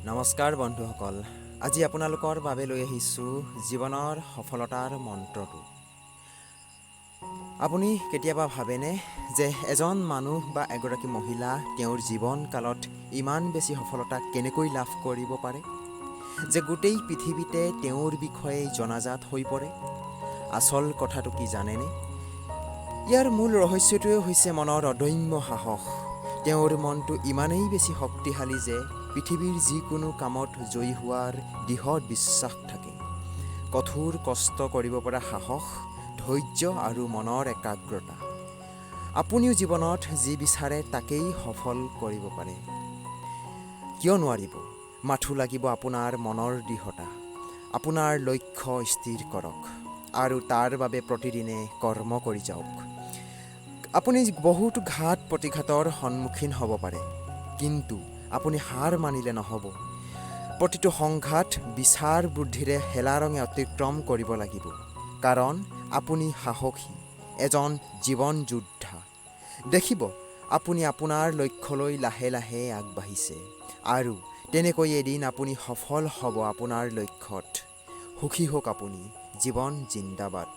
নমস্কাৰ বন্ধুসকল, আজি আপোনালোকৰ বাবে লৈ আহিছোঁ জীৱনৰ সফলতাৰ মন্ত্ৰটো। আপুনি কেতিয়াবা ভাবেনে যে এজন মানুহ বা এগৰাকী মহিলা তেওঁৰ জীৱনকালত ইমান বেছি সফলতা কেনেকৈ লাভ কৰিব পাৰে যে গোটেই পৃথিৱীতে তেওঁৰ বিষয়ে জনাজাত হৈ পৰে? আচল কথাটো কি জানেনে? ইয়াৰ মূল ৰহস্যটোৱে হৈছে মনৰ অদম্য সাহস। তেওঁৰ মনটো ইমানেই বেছি শক্তিশালী যে পৃথিৱীৰ যিকোনো কামত জয়ী হোৱাৰ দৃঢ় বিশ্বাস থাকে। কঠোৰ কষ্ট কৰিব পৰা সাহস, ধৈৰ্য আৰু মনৰ একাগ্ৰতা। আপুনিও জীৱনত যি বিচাৰে তাকেই সফল কৰিব পাৰে। কিয় নোৱাৰিব? মাথো লাগিব আপোনাৰ মনৰ দৃঢ়তা। আপোনাৰ লক্ষ্য স্থিৰ কৰক আৰু তাৰ বাবে প্ৰতিদিনে কৰ্ম কৰি যাওক। আপুনি বহুতো ঘাত প্ৰতিঘাতৰ সন্মুখীন হ'ব পাৰে, কিন্তু আপুনি হাৰ মানিলে নহ'ব। প্ৰতিটো সংঘাত বিচাৰ বুদ্ধিৰে হেলাৰঙে অতিক্ৰম কৰিব লাগিব, কাৰণ আপুনি সাহসী এজন জীৱন যোদ্ধা। দেখিব, আপুনি আপোনাৰ লক্ষ্যলৈ লাহে লাহে আগবাঢ়িছে আৰু তেনেকৈ এদিন আপুনি সফল হ'ব আপোনাৰ লক্ষ্যত। সুখী হওক আপুনি। জীৱন জিন্দাবাদ।